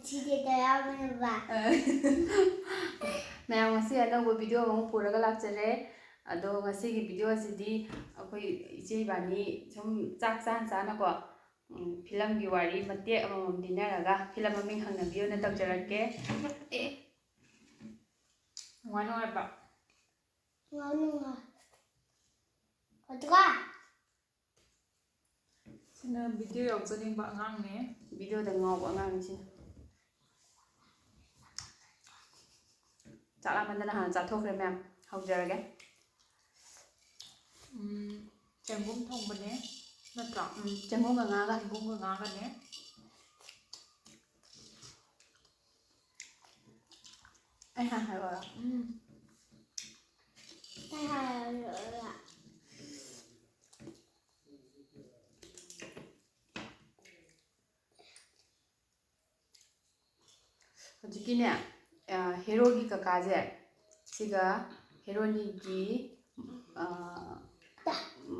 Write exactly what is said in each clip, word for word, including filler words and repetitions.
ꯁꯤꯗ ꯌꯥꯎꯅꯕ꯫ ꯃꯌꯥꯝ, ꯉꯁꯤ ꯑꯅꯧꯕ ꯚꯤꯗꯤꯑꯣ ꯑꯃꯨꯛ ꯄꯨꯔꯒ ꯂꯥꯛꯆꯔꯦ꯫ ꯑꯗꯣ ꯉꯁꯤꯒꯤ ꯚꯤꯗꯤꯑꯣꯁꯤꯗꯤ ꯑꯩꯈꯣꯏ ꯏꯆꯦ ꯏꯕꯥꯅꯤ ꯁꯨꯝ ꯆꯥꯛ ꯆꯥꯅ ꯆꯥꯅꯀꯣ, ꯎꯝ, ꯐꯤꯂꯝꯒꯤ ꯋꯥꯔꯤ ꯃꯇꯦꯛ ꯑꯃꯃꯝ ꯂꯤꯅꯔꯒ ꯐꯤꯂꯝ ꯃꯃꯤꯡ ꯍꯪꯅꯕꯤ ꯑꯣꯏꯅ ꯇꯧꯖꯔꯛꯀꯦ꯫ ꯑꯦ, ꯅꯨꯡꯉꯥꯏ ꯅꯨꯡꯉꯥꯏꯕ꯫ ꯉꯥꯎ ꯅꯨꯡꯉꯥꯏ꯫ ꯑꯗꯨꯒ ꯁꯤꯅ ꯚꯤꯗꯤꯑꯣ ꯌꯥꯎꯖꯅꯤꯡꯕ ꯑꯉꯥꯡꯅꯦ꯫ ꯚꯤꯗꯤꯑꯣꯗ ꯉꯥꯎꯕ ꯑꯉꯥꯡꯅꯤ ꯁꯤꯅ꯫ ꯆꯥꯛ ꯂꯥꯝꯃꯟꯗꯅ ꯍꯥꯟꯅ ꯆꯥꯊꯣꯛꯈ꯭ꯔꯦ ꯃꯌꯥꯝ꯫ ꯍꯧꯖꯔꯒꯦ꯫ ꯎꯝ, ꯆꯦꯡꯒꯨꯝ ꯊꯣꯡꯕꯅꯦ ꯅꯠꯇ꯭ꯔꯣ? ꯎꯝ, ꯆꯦꯡꯒꯨꯝꯒ ꯉꯥꯒ꯫ ꯆꯦꯡꯒꯨꯝꯒ ꯉꯥꯒꯅꯦ꯫ ꯑꯩ ꯍꯥꯟꯅ ꯍꯥꯏꯔꯛꯑꯣꯔꯥ? ꯎꯝ꯫ ꯇꯍꯥꯔ ꯍꯧꯖꯤꯛꯀꯤꯅꯦ, ꯑ, ꯍꯦꯔꯣꯒꯤ ꯀꯀꯥꯁꯦ ꯁꯤꯒ ꯍꯦꯔꯣꯅꯤꯒꯤ, ꯑ,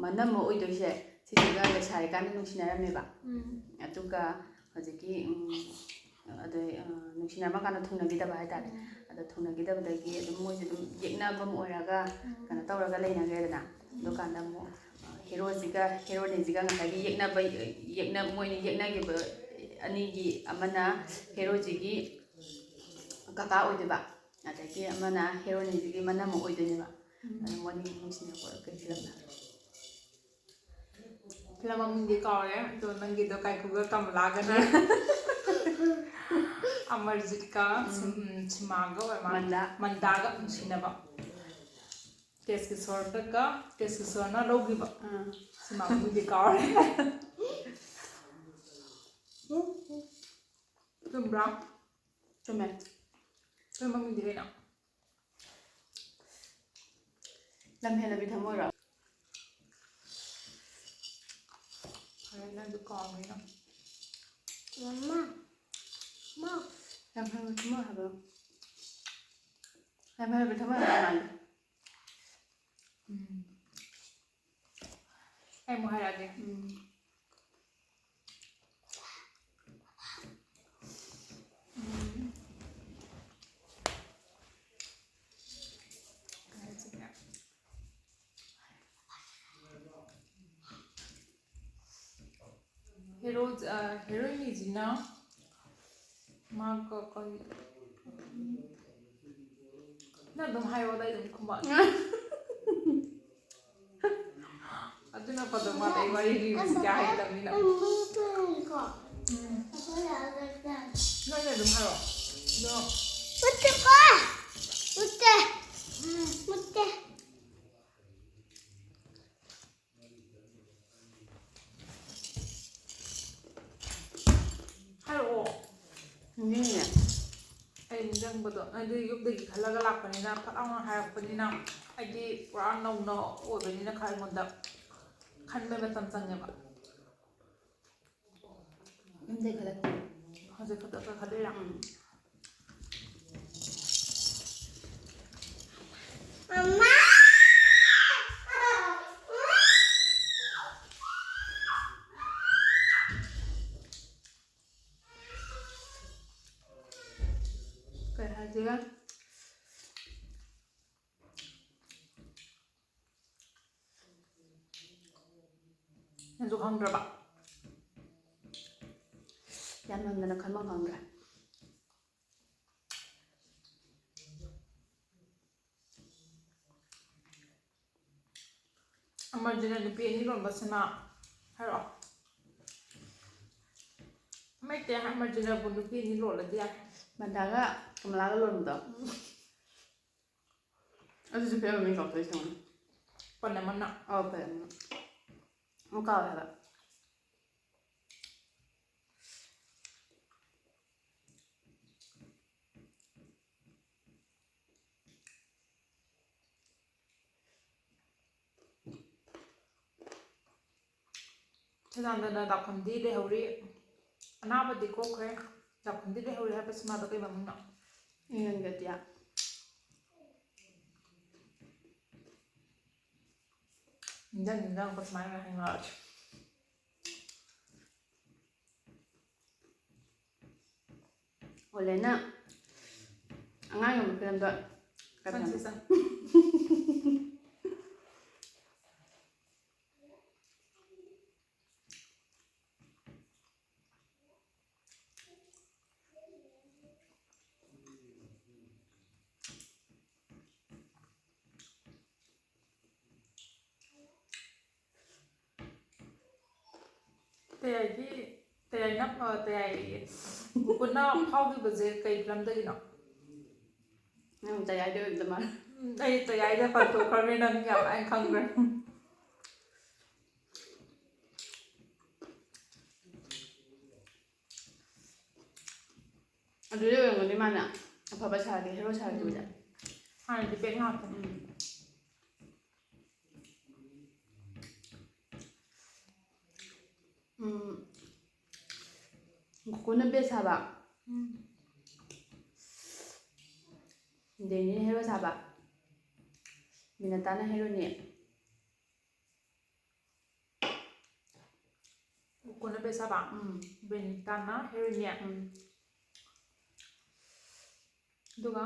ꯃꯅꯝꯃ ꯑꯣꯏꯗꯣꯏꯁꯦ ꯁꯤꯁꯤꯒ ꯂꯩꯁꯥꯔꯤꯀꯥꯟꯗ ꯅꯨꯡꯁꯤꯅꯔꯝꯃꯦꯕ꯫ ꯎꯝ꯫ ꯑꯗꯨꯒ ꯍꯧꯖꯤꯛꯀꯤ, ꯎꯝ, ꯑꯗꯩ, ꯑ, ꯅꯨꯡꯁꯤꯅꯔꯝꯃꯀꯥꯟꯗ ꯊꯨꯡꯅꯈꯤꯗꯕ ꯍꯥꯏꯇꯥꯔꯦ꯫ ꯑꯗꯣ ꯊꯨꯡꯅꯈꯤꯗꯕꯗꯒꯤ ꯑꯗꯨꯝ ꯃꯣꯏꯁꯦ ꯑꯗꯨꯝ ꯌꯦꯛꯅꯕ ꯑꯃ ꯑꯣꯏꯔꯒ ꯀꯩꯅꯣ ꯇꯧꯔꯒ ꯂꯩꯅꯈ꯭ꯔꯦꯗꯅ꯫ ꯑꯗꯨꯀꯥꯟꯗ ꯑꯃꯨꯛ, ꯑ, ꯍꯦꯔꯣꯁꯤꯒ ꯍꯦꯔꯣꯅꯤꯁꯤꯒ ꯉꯁꯥꯏꯒꯤ ꯌꯦꯛꯅꯕ, ꯌꯦꯛꯅ-, ꯃꯣꯏꯅ ꯌꯦꯛꯅꯈꯤꯕ ꯑꯅꯤꯒꯤ ꯑꯃꯅ ꯍꯦꯔꯣꯁꯤꯒꯤ ꯀꯀꯥ ꯑꯣꯏꯗꯣꯏꯕ, ꯑꯗꯒꯤ ꯑꯃꯅ ꯍꯦꯔꯣꯅꯤꯁꯤꯒꯤ ꯃꯅꯝꯃ ꯑꯣꯏꯗꯣꯏꯅꯦꯕ꯫ ꯑꯗꯨ ꯃꯣꯏꯅꯤ ꯅꯨꯡꯁꯤꯅꯕ ꯀꯩ ꯐꯤꯂꯝꯗ? ꯐꯤꯂꯝ ꯃꯃꯤꯡꯗꯤ ꯀꯥꯎꯔꯦ, ꯑꯗꯣ ꯅꯪꯒꯤꯗꯣ ꯀꯥꯏꯀꯨꯒ ꯀꯃꯂꯥꯒꯅꯦ꯫ ꯑꯃꯔꯖꯤꯠꯀ ꯁꯤꯝ-, ꯎꯝ, ꯁꯤꯃꯥꯒ ꯑꯣꯏꯔ ꯃꯥꯜꯂꯦ꯫ ꯃꯟꯗꯥ꯫ ꯃꯟꯗꯥꯒ ꯅꯨꯡꯁꯤꯅꯕ꯫ ꯇꯦꯖ ꯀꯤꯁꯣꯔꯒ, ꯇꯦꯖ ꯀꯤꯁꯣꯔꯅ ꯂꯧꯈꯤꯕ꯫ ꯑꯥ꯫ ꯁꯤꯃꯥ ꯃꯃꯤꯡꯗꯤ ꯀꯥꯎꯔꯦ꯫ ꯆꯨꯝꯕ꯭ꯔꯥ? ꯆꯨꯝꯃꯦ꯫ ꯐꯤꯂꯝ ꯃꯃꯤꯡꯗꯤ ꯀꯩꯅꯣ? ꯂꯝꯍꯦꯜꯂꯕꯤ ꯊꯃꯣꯏꯔꯣ? ꯐꯔꯦ, ꯅꯪꯁꯨ ꯀꯥꯎꯈ꯭ꯔꯦ ꯅꯪ꯫ ꯃꯃꯥ꯫ ꯃꯥ꯫ ꯂꯝꯍꯦꯜꯂꯕꯤ ꯊꯃꯣꯏ ꯍꯥꯏꯕ꯭ꯔꯣ? ꯂꯝꯍꯦꯜꯂꯕꯤ ꯊꯃꯣꯏ ꯍꯥꯏꯕ ꯃꯥꯜꯂꯦ꯫ ꯎꯝ꯫ ꯑꯩ ꯑꯃꯨꯛ ꯍꯥꯏꯔꯛꯑꯒꯦ꯫ ꯎꯝ꯫ ꯍꯦꯔꯣꯏꯅꯤꯁꯤꯅ ꯃꯥ ꯀ- ꯀꯔꯤ, ꯅꯪ ꯑꯗꯨꯝ ꯍꯥꯏꯔꯣ, ꯑꯗꯨꯝ ꯈꯨꯝꯃꯛꯑꯒꯦ꯫ ꯑꯗꯨꯅ ꯐꯗꯧ ꯃꯥꯜꯂꯦ, ꯑꯩ ꯋꯥꯔꯤ ꯂꯤꯕꯁꯤ ꯀꯌꯥ ꯍꯩꯇꯕꯅꯤꯅ꯫ ꯎꯝ꯫ ꯅꯣꯏꯅ ꯑꯗꯨꯝ ꯍꯥꯏꯔꯣ꯫ ꯑꯗꯣ ꯃꯨꯠꯇꯦꯀꯣ꯫ ꯃꯨꯠꯇꯦ꯫ ꯎꯝ꯫ ꯃꯨꯠꯇꯦ꯫ ꯍꯥꯏꯔꯛꯑꯣ꯫ ꯅꯤꯡꯁꯤꯡꯉꯦ꯫ ꯑꯩ ꯅꯤꯡꯁꯤꯡꯕꯗꯣ, ꯑꯩꯗꯤ ꯌꯨꯝꯗꯒꯤ ꯈꯜꯂꯒ ꯂꯥꯛꯄꯅꯤꯅ, ꯐꯠ ꯂꯥꯎꯅ ꯍꯥꯏꯔꯛꯄꯅꯤꯅ, ꯑꯩꯗꯤ ꯄꯨꯔꯥ ꯅꯧꯅ ꯑꯣꯏꯕꯅꯤꯅ, ꯈꯔ ꯑꯩꯉꯣꯟꯗ ꯈꯟꯕ ꯃꯇꯝ ꯆꯪꯉꯦꯕ꯫ ꯌꯨꯝꯗꯩ ꯈꯜꯂꯛꯇꯦ꯫ ꯍꯧꯖꯤꯛ ꯈꯛꯇ ꯈꯜꯂꯛꯏꯔꯥ? ꯎꯝ꯫ ꯃꯃꯥ! ꯀꯩ ꯍꯥꯏꯁꯤꯒꯦ? ꯅꯪꯁꯨ ꯈꯪꯗ꯭ꯔꯕ? ꯌꯥꯝꯃꯟꯗꯅ ꯈꯟꯐꯝ ꯈꯪꯗ꯭ꯔꯦ꯫ ꯑꯃꯔꯖꯤꯠꯅ ꯅꯨꯄꯤ ꯑꯅꯤ ꯂꯣꯟꯕ ꯁꯤꯃꯥ ꯍꯥꯏꯔꯛꯑꯣ꯫ ꯃꯩꯇꯩ ꯑꯃꯔꯖꯤꯠꯅꯕꯨ ꯅꯨꯄꯤ ꯑꯅꯤ ꯂꯣꯜꯂꯗꯤ ꯌꯥꯔꯦ꯫ ꯃꯟꯗꯥꯒ ꯀꯃꯂꯥꯒ ꯂꯣꯟꯕꯗꯣ꯫ ꯑꯗꯨꯁꯨ ꯐꯤꯂꯝ ꯃꯃꯤꯡ ꯀꯥꯎꯊꯣꯛꯏꯁꯦ ꯌꯦꯡꯉꯣ꯫ ꯄꯟ ꯑꯃꯅ꯫ ꯑꯧ, ꯄꯟ ꯑꯃꯅ꯫ ꯑꯃꯨꯛ ꯀꯥꯎꯔꯦ ꯍꯥꯏꯕ꯫ ꯁꯗꯥꯅꯟꯗꯅ ꯗꯥꯛꯐꯝꯗꯤ ꯂꯩꯍꯧꯔꯤ, ꯑꯅꯥꯕꯗꯤ ꯀꯣꯛꯈ꯭ꯔꯦ, ꯗꯥꯛꯐꯝꯗꯤ ꯂꯩꯍꯧꯔꯤ ꯍꯥꯏꯕ ꯁꯤꯃꯥꯗꯣ ꯀꯩ ꯃꯃꯤꯡꯅꯣ? ꯏꯉꯟꯒꯗꯤꯌꯥ꯫ ꯅꯤꯡꯖꯪ ꯅꯤꯡꯖꯪꯉꯛꯄ ꯁꯨꯃꯥꯏꯅ ꯍꯥꯏꯅꯤꯡꯉꯛꯑꯗꯤ꯫ ꯑꯣꯂꯦꯅ ꯑꯉꯥꯡ ꯌꯣꯟꯕ ꯐꯤꯂꯝꯗꯣ ꯀꯔꯤ ꯆꯪꯁꯤ, ꯍꯥꯏꯕ? ꯆꯪ꯫ ꯇꯌꯥꯏꯗꯤ, ꯇꯌꯥꯏꯅ, ꯑ, ꯇꯌꯥꯏ, ꯒꯣꯀꯨꯟꯅ ꯐꯥꯎꯈꯤꯕꯁꯦ ꯀꯩ ꯐꯤꯂꯝꯗꯒꯤꯅꯣ? ꯅꯪ ꯇꯌꯥꯏꯗ ꯑꯣꯏꯕꯗ ꯃꯥꯜꯂꯦ꯫ ꯎꯝ, ꯑꯩ ꯇꯌꯥꯏꯗ ꯄꯟꯊꯣꯛꯈ꯭ꯔꯕꯅꯤꯅ ꯅꯪ ꯌꯥꯝ ꯂꯥꯏꯅ ꯈꯪꯈ꯭ꯔꯦ꯫ ꯑꯗꯨꯗꯤ ꯑꯣꯏꯔꯝꯒꯅꯤ ꯃꯥꯅ ꯑꯐꯕ ꯁꯥꯒꯦ, ꯍꯦꯔꯣ ꯁꯥꯒꯦ ꯍꯥꯏꯕꯗ꯫ ꯍꯥꯟꯅꯗꯤ ꯕꯦꯛ ꯉꯥꯛꯇꯅꯤ꯫ ꯎꯝ꯫ ꯎꯝ꯫ ꯒꯣꯀꯨꯟꯅ ꯕꯦꯠ ꯁꯥꯕ꯫ ꯎꯝ꯫ ꯗꯦꯅꯤꯅ ꯍꯦꯔꯣ ꯁꯥꯕ꯫ ꯃꯤꯅꯇꯥꯅ ꯍꯦꯔꯣꯅꯤ꯫ ꯒꯣꯀꯨꯟꯅ ꯕꯦꯠ ꯁꯥꯕ꯫ ꯎꯝ꯫ ꯕꯤꯅꯤꯇꯥꯅ ꯍꯦꯔꯣꯅꯤ꯫ ꯎꯝ꯫ ꯑꯗꯨꯒ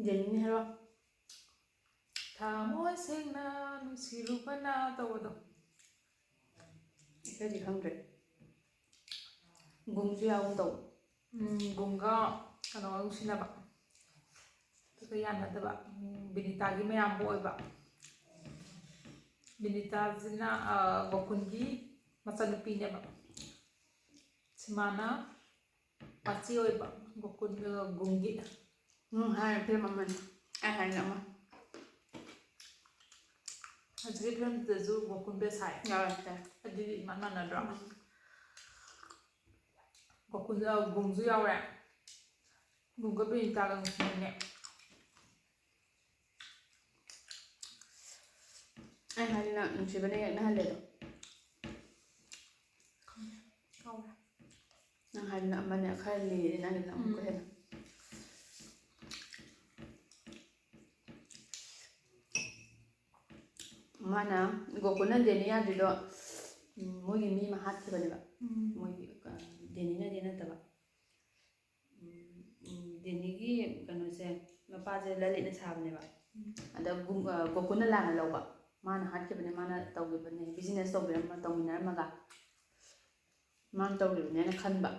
ꯗꯦꯅꯤꯅ ꯍꯦꯔꯣ꯫ ꯊꯃꯣꯏ ꯁꯦꯡꯅ ꯅꯨꯡꯁꯤꯔꯨꯕꯅ ꯇꯧꯕꯗꯣ꯫ ꯏꯁꯩꯗꯤ ꯈꯪꯗ꯭ꯔꯦ꯫ ꯒꯨꯡꯁꯨ ꯌꯥꯎꯒꯨꯝ ꯇꯧꯕ꯫ ꯎꯝ, ꯒꯨꯡꯒ ꯀꯩꯅꯣꯒ ꯅꯨꯡꯁꯤꯅꯕ꯫ ꯑꯗꯨꯒ ꯌꯥꯅꯗꯕ꯫ ꯎꯝ, ꯕꯤꯅꯤꯇꯥꯒꯤ ꯃꯌꯥꯝꯕ ꯑꯣꯏꯕ꯫ ꯕꯤꯅꯤꯇꯥꯁꯤꯅ, ꯑ, ꯒꯣꯀꯨꯟꯒꯤ ꯃꯆꯥꯅꯨꯄꯤꯅꯦꯕ꯫ ꯁꯤꯃꯥꯅ ꯃꯆꯦ ꯑꯣꯏꯕ, ꯒꯣꯀꯨꯟ, ꯑ, ꯒꯨꯡꯒꯤ꯫ ꯎꯝ, ꯍꯥꯏꯔꯦ ꯐꯤꯂꯝ ꯑꯃꯅꯤ꯫ ꯑꯩ ꯍꯥꯏꯅ ꯑꯃ꯫ ꯍꯧꯖꯤꯛꯀꯤ ꯐꯤꯂꯝꯗꯨꯗꯁꯨ ꯒꯣꯀꯨꯟ ꯕꯦꯠ ꯁꯥꯏ꯫ ꯌꯥꯎꯔꯛꯇꯦ꯫ ꯑꯗꯨꯗꯤ ꯏꯃꯥꯟ ꯃꯥꯟꯅꯗ꯭ꯔꯣ? ꯒꯣꯀꯨꯟ, ꯑ, ꯒꯨꯡꯁꯨ ꯌꯥꯎꯔꯦ꯫ ꯒꯨꯡꯒ ꯕꯤꯅꯤꯇꯥꯒ ꯅꯨꯡꯁꯤꯅꯩꯅꯦ꯫ ꯑꯩ ꯍꯥꯏꯁꯤꯅ ꯅꯨꯡꯁꯤꯕꯅ ꯌꯦꯛꯅꯍꯜꯂꯦꯗꯣ꯫ ꯀꯥꯎꯔꯦ꯫ ꯅꯪ ꯍꯥꯏꯗꯨꯅ ꯑꯃꯅꯦ, ꯈꯔ ꯂꯤꯔꯦ ꯅꯪꯒꯤꯗꯨꯅ ꯑꯃꯨꯛꯀ ꯎꯝ꯫ ꯍꯦꯟꯅ꯫ ꯃꯥꯅ ꯒꯣꯀꯨꯜꯅ ꯗꯦꯅꯤ ꯌꯥꯗ꯭ꯔꯤꯗꯣ, ꯎꯝ, ꯃꯣꯏꯒꯤ ꯃꯤ ꯑꯃ ꯍꯥꯠꯈꯤꯕꯅꯦꯕ꯫ ꯎꯝ꯫ ꯃꯣꯏꯒꯤ, ꯑ, ꯗꯦꯅꯤꯅꯗꯤ ꯅꯠꯇꯕ꯫ ꯎꯝ, ꯎꯝ, ꯗꯦꯅꯤꯒꯤ ꯀꯩꯅꯣꯁꯦ, ꯃꯄꯥꯁꯦ ꯂꯂꯤꯠꯅ ꯁꯥꯕꯅꯦꯕ꯫ ꯎꯝ꯫ ꯑꯗ ꯒꯨꯝ-, ꯑ, ꯒꯣꯀꯨꯜꯅ ꯂꯥꯟꯅ ꯂꯧꯕ꯫ ꯃꯥꯅ ꯍꯥꯠꯈꯤꯕꯅꯦ, ꯃꯥꯅ ꯇꯧꯈꯤꯕꯅꯦ, business ꯇꯧꯕꯤꯔꯝꯕ, ꯇꯧꯃꯤꯟꯅꯔꯝꯃꯒ꯫ ꯃꯥꯅ ꯇꯧꯔꯤꯕꯅꯦꯅ ꯈꯟꯕ꯫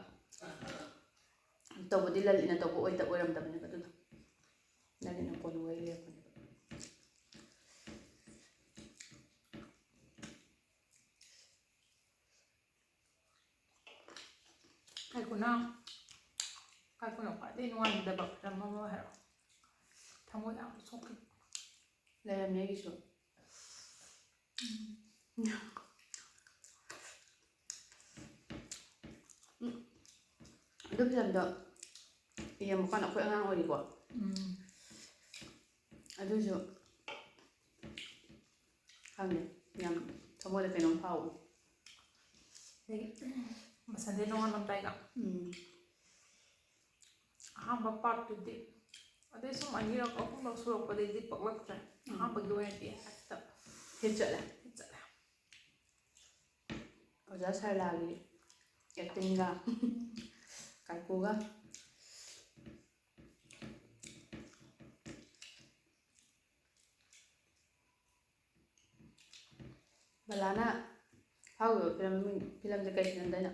ꯇꯧꯕꯗꯤ ꯂꯂꯤꯠꯅ ꯇꯧꯕ ꯑꯣꯏꯗ-, ꯑꯣꯏꯔꯝꯗꯕꯅꯦꯕ ꯑꯗꯨꯗꯣ꯫ ꯂꯂꯤꯠꯅ ꯀꯣꯟꯅ ꯋꯥꯔꯤ ꯂꯤꯔꯛꯄꯅꯦꯕ꯫ ꯇꯥꯛꯄꯅ ꯈ꯭ꯋꯥꯏꯗꯒꯤ ꯅꯨꯡꯉꯥꯏꯒꯗꯕ ꯐꯤꯂꯝ ꯑꯃ ꯍꯥꯏꯔꯣ? ꯊꯃꯣꯏ ꯌꯥꯝ ꯁꯣꯛꯈꯤ꯫ ꯂꯩꯔꯝꯅꯦ ꯑꯩꯒꯤꯁꯨ꯫ ꯎꯝ꯫ ꯑꯗꯨ ꯐꯤꯂꯝꯗꯣ ꯌꯦꯡꯕ ꯀꯥꯟꯗ ꯑꯩꯈꯣꯏ ꯑꯉꯥꯡ ꯑꯣꯏꯔꯤꯀꯣ꯫ ꯎꯝ꯫ ꯑꯗꯨꯁꯨ ꯈꯪꯗꯦ, ꯌꯥꯝ ꯊꯃꯣꯏꯗ ꯀꯩꯅꯣꯝ ꯐꯥꯎꯕ꯫ ꯑꯗꯒꯤ ꯃꯁꯟꯗꯩ ꯅꯣꯡꯉꯥꯜꯂꯝꯗꯥꯏꯒ꯫ ꯎꯝ꯫ ꯑꯍꯥꯟꯕ ꯄꯥꯔꯠꯇꯨꯗꯤ꯫ ꯑꯗꯩ ꯁꯨꯝ ꯑꯅꯤꯔꯛ ꯑꯍꯨꯝꯂꯛ ꯁꯨꯔꯛꯄꯗꯩꯗꯤ ꯄꯛꯂꯛꯇ꯭ꯔꯦ꯫ ꯎꯝ꯫ ꯑꯍꯥꯟꯕꯒꯤ ꯑꯣꯏꯅꯗꯤ ꯍꯦꯛꯇ ꯍꯤꯠ ꯆꯠꯂꯦ꯫ ꯍꯤꯠ ꯆꯠꯂꯦ꯫ ꯑꯣꯖꯥ ꯁꯔꯂꯥꯒꯤ ꯑꯦꯛꯇꯤꯡꯒ ꯀꯥꯏꯀꯨꯒ꯫ ꯕꯂꯥꯅ ꯐꯥꯎꯈꯤꯕ ꯐꯤꯂꯝ, ꯐꯤꯂꯝꯁꯦ ꯀꯩ ꯐꯤꯂꯝꯗꯩꯅꯣ?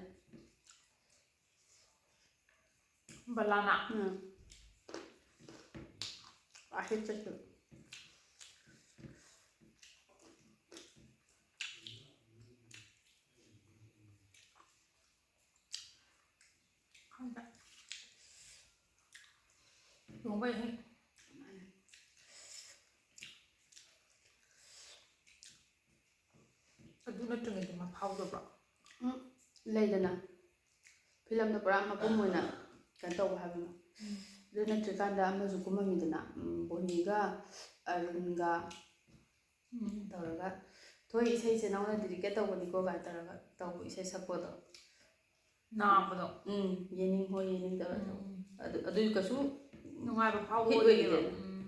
ꯕꯂꯥꯅ? ꯎꯝ꯫ ꯑꯍꯤꯠ ꯆꯠꯈꯤꯕ꯫ ꯈꯪꯗꯦ꯫ ꯂꯨꯍꯣꯡꯕꯩ ꯑꯍꯤꯡ꯫ ꯑꯗꯨ ꯅꯠꯇ꯭ꯔꯤꯉꯩꯗ ꯃꯥ ꯐꯥꯎꯗꯕ꯭ꯔꯣ? ꯎꯝ, ꯂꯩꯗꯅ, ꯐꯤꯂꯝꯗ ꯄꯨꯔꯥ ꯃꯄꯨꯝ ꯑꯣꯏꯅ ꯀꯩꯅꯣ ꯇꯧꯕ ꯍꯥꯏꯕ ꯑꯃ꯫ ꯎꯝ꯫ ꯑꯗꯨ ꯅꯠꯇ꯭ꯔꯤꯀꯥꯟꯗ ꯑꯃꯁꯨ ꯀꯨꯝꯃꯝꯃꯤꯗꯅ, ꯎꯝ, ꯕꯣꯅꯤꯒ ꯑꯔꯨꯟꯒ ꯎꯝ꯫ ꯇꯧꯔꯒ, "ꯊꯣꯏ, ꯏꯁꯩꯁꯦ ꯅꯉꯣꯟꯗ dedicate ꯇꯧꯕꯅꯤꯀꯣ" ꯀꯥꯏꯅ ꯇꯧꯔꯒ ꯇꯧꯕ ꯏꯁꯩ ꯁꯛꯄꯗꯣ꯫ ꯅꯥꯕꯗꯣ꯫ ꯎꯝ, "ꯌꯦꯅꯤꯡ ꯍꯣꯏ ꯌꯦꯅꯤꯡ" ꯇꯧꯔꯒ ꯇꯧꯕ꯫ ꯎꯝ꯫ ꯑꯗꯨ, ꯑꯗꯨ ꯀꯩꯁꯨ ꯅꯨꯡꯉꯥꯏꯕ ꯐꯥꯎꯕ hit ꯑꯣꯏꯗꯦꯕ꯫ ꯑꯣꯏꯗꯦꯗꯅ꯫ ꯎꯝ꯫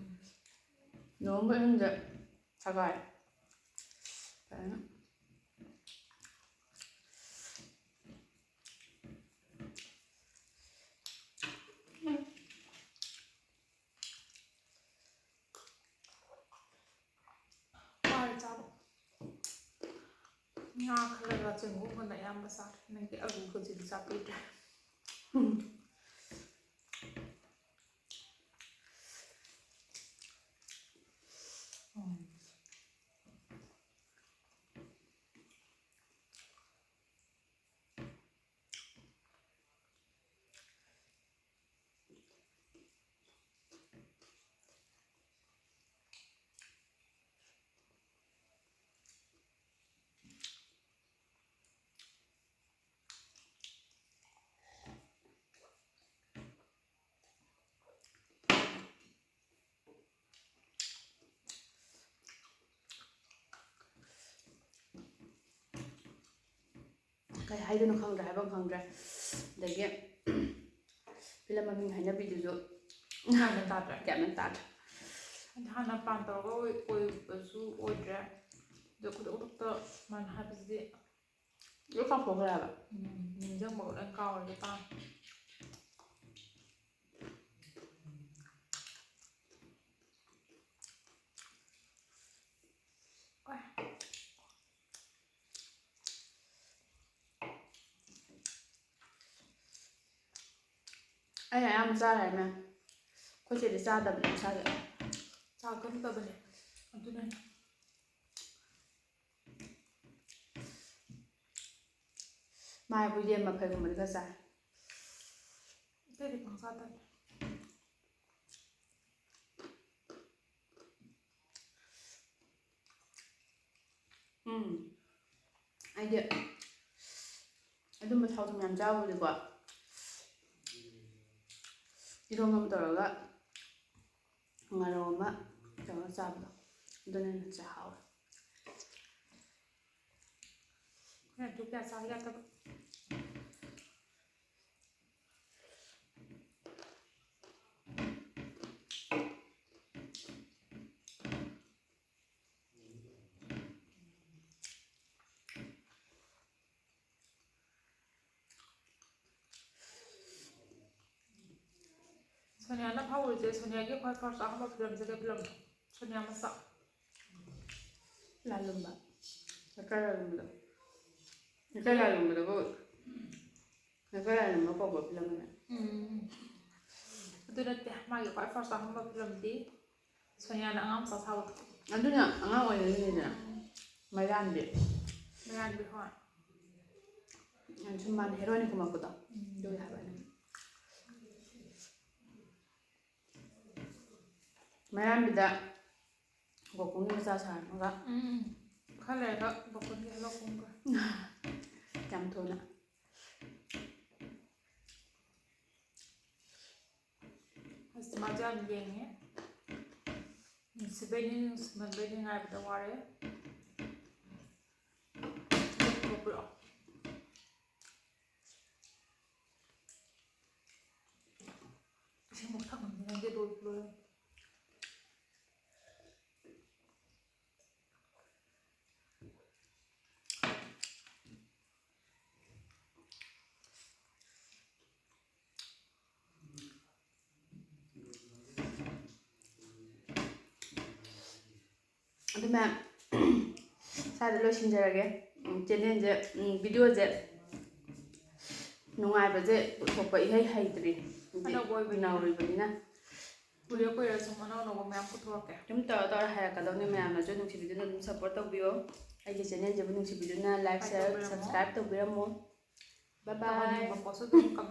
ꯂꯨꯍꯣꯡꯕ ꯑꯍꯤꯡꯗ ꯁꯒꯥꯏ꯫ ꯐꯖꯅ꯫ ꯋꯥꯔꯦ ꯆꯥꯕ꯫ ꯉꯥ ꯈꯜꯂꯒ ꯆꯦꯡꯒꯨꯝꯒꯅ ꯑꯌꯥꯝꯕ ꯆꯥꯔꯦ꯫ ꯅꯪꯗꯤ ꯑꯂꯨꯒꯁꯤꯗꯤ ꯆꯥꯕꯤꯗ꯭ꯔꯦ꯫ ꯎꯝ꯫ ꯀꯩ ꯍꯥꯏꯗꯣꯏꯅꯣ ꯈꯪꯗ꯭ꯔꯦ, ꯍꯥꯏꯐꯝ ꯈꯪꯗ꯭ꯔꯦ꯫ ꯑꯗꯒꯤ ꯐꯤꯂꯝ ꯃꯃꯤꯡ ꯍꯥꯏꯅꯕꯤꯗꯨꯁꯨ ꯒ꯭ꯌꯥꯟ ꯃꯦꯟ ꯇꯥꯗ꯭ꯔꯦ꯫ ꯒ꯭ꯌꯥꯟ ꯃꯦꯟ ꯇꯥꯗ꯭ꯔꯦ꯫ ꯍꯥꯟꯅ ꯄ꯭ꯂꯥꯟ ꯇꯧꯔꯒ ꯑꯣꯏ-, ꯑꯣꯏꯕꯁꯨ ꯑꯣꯏꯗ꯭ꯔꯦ꯫ ꯑꯗꯣ ꯈꯨꯗꯛ ꯈꯨꯗꯛꯇ ꯁꯨꯃꯥꯏꯅ ꯍꯥꯏꯕꯁꯤꯗꯤ ꯂꯣꯏ ꯀꯥꯎꯊꯣꯛꯈ꯭ꯔꯦ ꯍꯥꯏꯕ꯫ ꯎꯝ, ꯅꯤꯡꯁꯤꯡꯕꯒ ꯂꯣꯏ ꯀꯥꯎꯔꯦ ꯇꯥꯡ꯫ ꯑꯩ ꯑꯌꯥꯝꯕ ꯆꯥꯔꯦ ꯃꯌꯥꯝ꯫ ꯑꯩꯈꯣꯏ ꯆꯦꯗꯤ ꯆꯥꯗꯕꯅꯦ ꯃꯁꯥꯒꯤ꯫ ꯆꯥꯒꯟꯗꯕꯅꯦ꯫ ꯑꯗꯨꯅꯅꯦ꯫ ꯃꯥ ꯍꯥꯏꯕꯨ ꯌꯦꯟ ꯃꯐꯩꯒꯨꯝꯕꯗꯤ ꯈꯔ ꯆꯥꯏ꯫ ꯑꯇꯩꯗꯤ ꯄꯪꯆꯥ ꯆꯥꯗꯦ꯫ ꯎꯝ꯫ ꯑꯩꯗꯤ ꯑꯗꯨꯝꯕ ꯊꯥꯎ ꯊꯨꯝ ꯌꯥꯝ ꯆꯥꯕꯨꯗꯤꯀꯣ, ꯏꯔꯣꯝꯕ ꯑꯃ ꯇꯧꯔꯒ ꯉꯥꯔꯧ ꯑꯃ ꯇꯧꯔꯒ ꯆꯥꯕꯗꯣ, ꯑꯗꯨꯅ ꯍꯦꯟꯅ ꯆꯥ ꯍꯥꯎꯋꯦ꯫ ꯑꯩꯈꯣꯏꯅ ꯑꯗꯨ ꯀꯌꯥ ꯆꯥꯕ ꯌꯥꯗꯕ꯫ ꯁꯣꯅꯤꯌꯥꯅ ꯐꯥꯎꯔꯤꯁꯦ, ꯁꯣꯅꯤꯌꯥꯒꯤ ꯈ꯭ꯋꯥꯏ first ꯑꯍꯥꯟꯕ ꯐꯤꯂꯝꯁꯦ ꯀꯩ ꯐꯤꯂꯝꯅꯣ? ꯁꯣꯅꯤꯌꯥ ꯃꯆꯥ꯫ ꯂꯥꯜꯂꯨꯝꯕ꯫ ꯂꯩꯀꯥꯏ ꯂꯥꯜꯂꯨꯝꯕꯗꯣ꯫ ꯂꯩꯀꯥꯏ ꯂꯥꯜꯂꯨꯝꯕꯗꯨꯕꯨ ꯂꯩꯀꯥꯏ ꯂꯥꯜꯂꯨꯝꯕ ꯀꯧꯕ ꯐꯤꯂꯝ ꯑꯃ꯫ ꯎꯝ꯫ ꯑꯗꯨ ꯅꯠꯇꯦ, ꯃꯥꯒꯤ ꯈ꯭ꯋꯥꯏ first ꯑꯍꯥꯟꯕ ꯐꯤꯂꯝꯗꯤ ꯁꯣꯅꯤꯌꯥꯅ ꯑꯉꯥꯡ ꯃꯆꯥ ꯁꯥꯕꯗꯣ꯫ ꯑꯗꯨꯅ ꯑꯉꯥꯡ ꯑꯣꯏꯔꯤꯉꯩꯗꯅꯤꯗꯅ꯫ ꯎꯝ꯫ ꯃꯩꯔꯥꯟꯕꯤ꯫ ꯃꯩꯔꯥꯟꯕꯤ, ꯍꯣꯏ꯫ ꯁꯨꯝ ꯃꯥꯅ heroine ꯀꯨꯝꯃꯛꯄꯗꯣ꯫ ꯎꯝ꯫ ꯑꯗꯨꯒꯤ ꯍꯥꯏꯕ ꯑꯩꯅ꯫ ꯃꯩꯔꯥꯟꯕꯤꯗ ꯒꯣꯀꯨꯟꯒꯤ ꯃꯆꯥ ꯁꯥꯔꯝꯃꯒ꯫ ꯎꯝ꯫ ꯈꯔ ꯂꯩꯔꯒ ꯒꯣꯀꯨꯟꯒꯤ ꯍꯦꯜꯂꯣ ꯀꯨꯝꯈ꯭ꯔꯦ꯫ ꯌꯥꯝ ꯊꯨꯅ꯫ ꯑꯁ, ꯃꯥꯁꯨ ꯌꯥꯝ ꯌꯦꯡꯉꯦ꯫ ꯅꯨꯡꯁꯤꯕꯩꯅꯤ, ꯅꯨꯡꯁꯤꯃꯟꯕꯩꯅꯤ ꯉꯥꯏꯕꯗ ꯋꯥꯔꯦ꯫ ꯄꯤꯔꯛꯑꯣ꯫ ꯑꯃꯨꯛ ꯊꯛꯅꯤꯡꯉꯦ, ꯅꯪꯗꯤ ꯂꯣꯏ ꯂꯣꯏꯔꯦ꯫ ꯑꯗꯨ ꯃꯌꯥꯝ ꯁ꯭ꯋꯥꯏꯗ ꯂꯣꯏꯁꯤꯟꯖꯔꯒꯦ꯫ ꯎꯝ, ꯆꯦꯅꯦꯜꯁꯦ, ꯎꯝ, ꯚꯤꯗꯤꯑꯣꯁꯦ ꯅꯨꯡꯉꯥꯏꯕꯁꯦ ꯄꯨꯊꯣꯛꯄ ꯏꯍꯩ ꯍꯩꯇ꯭ꯔꯤ꯫ ꯑꯅꯧꯕ ꯑꯣꯏꯕꯅꯤꯅ꯫ ꯅꯧꯔꯤꯕꯅꯤꯅ꯫ ꯀꯨꯏꯔ ꯀꯨꯏꯔ ꯁꯨꯝ ꯑꯅꯧ ꯑꯅꯧꯕ ꯃꯌꯥꯝ ꯄꯨꯊꯣꯔꯛꯀꯦ꯫ ꯑꯗꯨꯝ ꯇꯧꯔ ꯇꯧꯔ ꯍꯥꯏꯔꯛꯀꯗꯧꯅꯤ꯫ ꯃꯌꯥꯝꯅꯁꯨ ꯅꯨꯡꯁꯤꯕꯤꯗꯨꯅ ꯑꯗꯨꯝ ꯁꯞꯄꯣꯔꯠ ꯇꯧꯕꯤꯌꯣ꯫ ꯑꯩꯒꯤ ꯆꯦꯅꯦꯜꯁꯤꯕꯨ ꯅꯨꯡꯁꯤꯕꯤꯗꯨꯅ ꯂꯥꯏꯛ, ꯁꯤꯌꯔ, ꯇꯧꯕꯤꯔꯝꯃꯣ꯫ ꯁꯕꯁꯀ꯭ꯔꯥꯏꯕ ꯇꯧꯕꯤꯔꯝꯃꯣ꯫ ꯕꯥꯏ ꯕꯥꯏ꯫ ꯇꯧꯍꯟꯅꯤꯡꯕ ꯄꯣꯠꯁꯨ ꯑꯗꯨꯝ ꯀꯃꯦꯟ